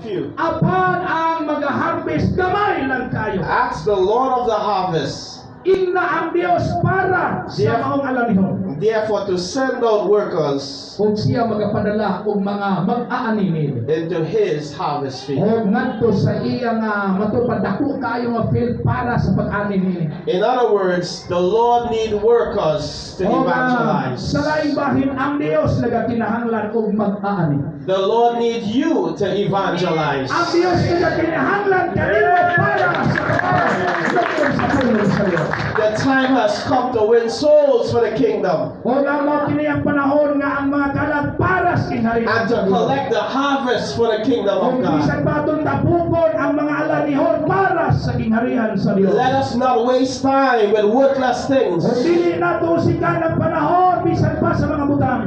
few. Apan ang mag-harvest gamay lang kayo. Ask the Lord of the harvest, Ingna ang Dios para sa maong alanihon therefore, to send out workers ug siya magapadala og mga mag-aani nila into his harvest field. o ngadto sa iya nga matupad dako kaayo nga field para sa pag-ani nila. In other words, the Lord need workers to O nga, evangelize. sa laing bahin, ang Dios nagakinahanglan og mag-aani. The Lord need you to evangelize. Ang Dios nagakinahanglan kanimo para sa pagpatungkol sa pulong sa Dios. The time has come to win souls for the kingdom O nga mao kini ang panahon nga ang mga kalag para sa gingharian and to sa Dios. Collect the harvest for the kingdom of Kung God. bisan pa atong tapukon ang mga alanihon para sa gingharian sa Dios. Let us not waste time with worthless things. Kung dili nato usikan ang panahon bisan pa sa mga butang.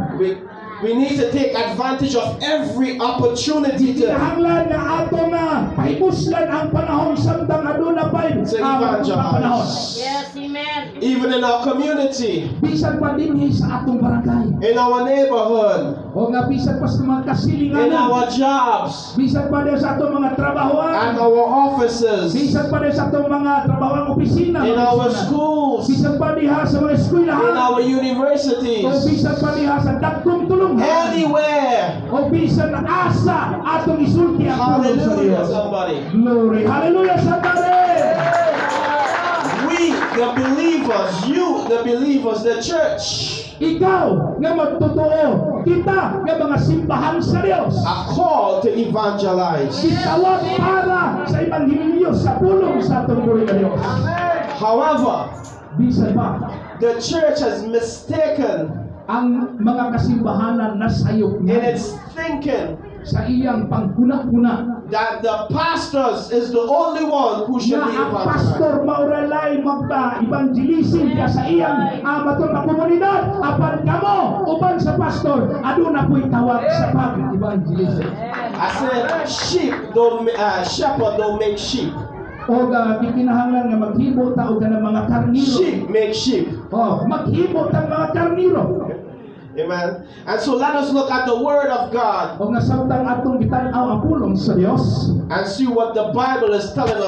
We need to take advantage of every opportunity to Kinahanglan nga ato nga pahibuslan ang panahon samtang aduna pay to ang panahon. Evangelize. Yes, amen. Even in our community, Bisan pa dinhi sa atong barangay. In our neighborhood, O nga bisan pa sa mga in kasilinganan. Our jobs, Bisan pa din sa atong mga trabahoan. At our offices, Bisan pa din sa atong mga trabahoang opisina, in mga our opisina. Schools, Bisan pa diha sa mga eskwelahan. In our O universities, bisan pa diha sa dagkong tulunghan. Anywhere. O bisan asa atong isulti ang pulong sa Hallelujah, Dios. Somebody. Glory. Hallelujah, somebody. We, the believers, you, the believers, the church, Ikaw nga magtotoo, kita nga mga simbahan sa Dios, are called to evangelize. Gitawag para sa ebanghelyo sa pulong sa atong buhi nga Dios. However, Bisan pa, the church has mistaken ang mga kasimbahanan nasayop in na its thinking sa iyang panghuna-huna that the pastors is the only one who should nga be ang evangelized. Pastor mauralay magpa-evangelism ka sa iyang matong na komunidad, apan kamo uban sa pastor aduna po'y tawag sa pag-evangelism. I said, sheep don't, shepherd don't make sheep. O gikinahanglan nga maghimo ta og kanang mga karniro. Sheep make sheep. Oh, maghimo tang mga karniro. Amen. And so let us look at the Word of God O nga samtang atong gitan-aw ang pulong sa Dios and see what the Bible is telling us.